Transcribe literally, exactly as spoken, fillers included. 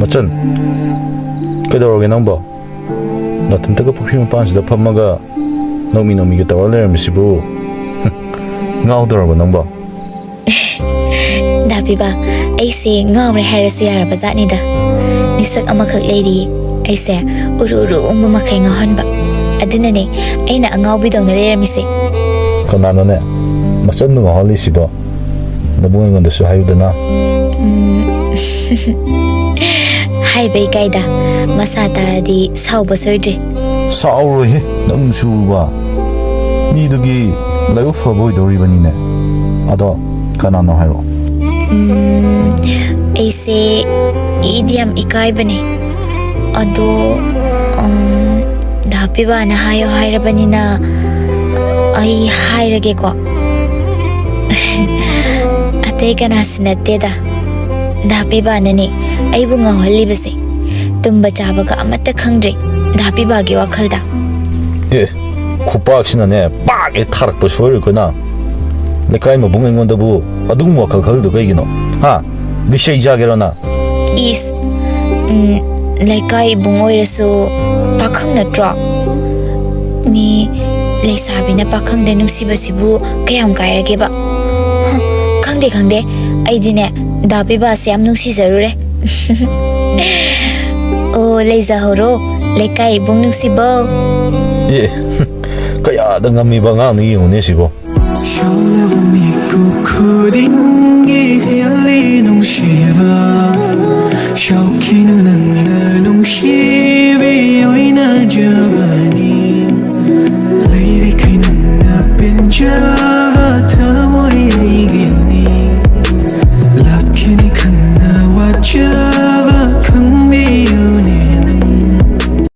ꯆꯟ, ꯀꯩꯗꯧꯔꯒꯦ ꯅꯪꯕꯣ? ꯅꯊꯟꯇꯒ ꯄꯨꯈ꯭ꯔꯤ ꯃꯄꯥꯟꯁꯤꯗ ꯐꯝꯃꯒ ꯅꯣꯛꯃꯤ ꯅꯣꯛꯃꯤꯒ ꯇꯧꯔ ꯂꯩꯔꯝꯃꯤꯁꯤꯕꯨ? ꯉꯥꯎꯗꯧꯔꯕ ꯅꯪꯕꯣ? ꯗꯥ ꯄꯤꯕꯥ, ꯑꯩꯁꯦ ꯉꯥꯎꯔꯦ ꯍꯥꯏꯔꯁꯨ ꯌꯥꯔꯕ ꯖꯥꯠꯅꯤꯗ꯫ ꯃꯤꯁꯛ ꯑꯃꯈꯛ ꯂꯩꯔꯤꯌꯦ, ꯑꯩꯁꯦ ꯎꯔꯨ ꯎꯔꯨ ꯎꯪꯕ ꯃꯈꯩ ꯉꯥꯎꯍꯟꯕ꯫ ꯑꯗꯨꯅꯅꯦ ꯑꯩꯅ ꯑꯉꯥꯎꯕꯤꯗꯧꯅ ꯂꯩꯔꯝꯃꯤꯁꯦ꯫ ꯀꯅꯥꯅꯣꯅꯦ ꯃꯆꯟꯕꯨ ꯉꯥꯎꯍꯜꯂꯤꯁꯤꯕꯣ? ꯅꯕꯨꯡ ꯑꯩꯉꯣꯟꯗꯁꯨ ꯍꯥꯏꯌꯨꯗꯅ꯫ ꯎꯝ, ꯍꯥꯏꯕ ꯏꯀꯥꯏꯗ, ꯃꯁꯥ ꯇꯥꯔꯗꯤ ꯁꯥꯎꯕ ꯁꯣꯏꯗ꯭ꯔꯦ꯫ ꯁꯥꯎꯔꯣꯏꯍꯦ ꯅꯪꯁꯨꯕ꯫ ꯃꯤꯗꯨꯒꯤ ꯂꯥꯏꯕꯛ ꯐꯕ ꯑꯣꯏꯗꯧꯔꯤꯕꯅꯤꯅꯦ꯫ ꯑꯗꯣ ꯀꯅꯥꯅꯣ ꯍꯥꯏꯔꯛꯑꯣ꯫ ꯎꯝ, ꯑꯩꯁꯦ, ꯑꯩꯗꯤ ꯌꯥꯝ ꯏꯀꯥꯏꯕꯅꯦ꯫ ꯑꯗꯣ, ꯎꯝ, ꯗꯥ ꯄꯤꯕꯥꯅ ꯍꯥꯏꯌꯣ ꯍꯥꯏꯔꯕꯅꯤꯅ ꯑꯩ ꯍꯥꯏꯔꯒꯦꯀꯣ꯫ ꯑꯇꯩ ꯀꯅꯥꯁꯨ ꯅꯠꯇꯦꯗ, ꯗꯥ ꯄꯤꯕꯥꯅꯅꯦ ꯑꯩꯕꯨ ꯉꯥꯎꯍꯜꯂꯤꯕꯁꯦ꯫ ꯇꯨꯝꯕ ꯆꯥꯕꯒ ꯑꯃꯠꯇ ꯈꯪꯗ꯭ꯔꯦ ꯗꯥ ꯄꯤꯕꯥꯒꯤ ꯋꯥꯈꯜꯗ꯫ ꯑꯦ, ꯈꯨꯄꯥꯛꯁꯤꯅꯅꯦ ꯄꯥꯛ ꯍꯦꯛ ꯊꯥꯔꯛꯄ ꯁꯣꯏꯔꯣꯏꯀꯣ ꯅꯪ꯫ ꯂꯩꯀꯥꯏ ꯃꯕꯨꯡ ꯑꯩꯉꯣꯟꯗꯕꯨ ꯑꯗꯨꯒꯨꯝꯕ ꯋꯥꯈꯜ ꯈꯜꯂꯤꯗꯣ ꯀꯩꯒꯤꯅꯣ? ꯍꯥ? ꯂꯤꯆꯩ ꯆꯥꯒꯦꯔꯣ ꯅꯪ? ꯏꯁ, ꯎꯝ, ꯂꯩꯀꯥꯏ ꯏꯕꯨꯡ ꯑꯣꯏꯔꯁꯨ ꯄꯥꯈꯪ ꯅꯠꯇ꯭ꯔꯣ? ꯃꯤ ꯂꯩꯁꯥꯕꯤꯅ ꯄꯥꯈꯪꯗ ꯅꯨꯡꯁꯤꯕꯁꯤꯕꯨ ꯀꯌꯥꯝ ꯀꯥꯏꯔꯒꯦꯕ? ꯍ, ꯈꯪꯗꯦ, ꯈꯪꯗꯦ, ꯑꯩꯗꯤꯅꯦ ꯗꯥ ꯄꯤꯕꯥꯁꯦ ꯌꯥꯝ ꯅꯨꯡꯁꯤꯖꯔꯨꯔꯦ꯫ ꯑꯣ, ꯂꯩꯖꯍꯧꯔꯣ, ꯂꯩꯀꯥꯏ ꯏꯕꯨꯡ ꯅꯨꯡꯁꯤꯕꯧ꯫ ꯑꯦ, ꯀꯌꯥꯗ ꯉꯝꯃꯤꯕ ꯑꯉꯥꯡꯅꯣ ꯌꯦꯡꯉꯨꯅꯦ ꯁꯤꯕꯣ꯫ ꯁꯥꯎꯂꯕ ꯃꯤꯀꯨꯞ ꯈꯨꯗꯤꯡꯒꯤ ꯍꯦꯜꯂꯤ ꯅꯨꯡꯁꯤꯕ꯫ ꯁꯥꯎ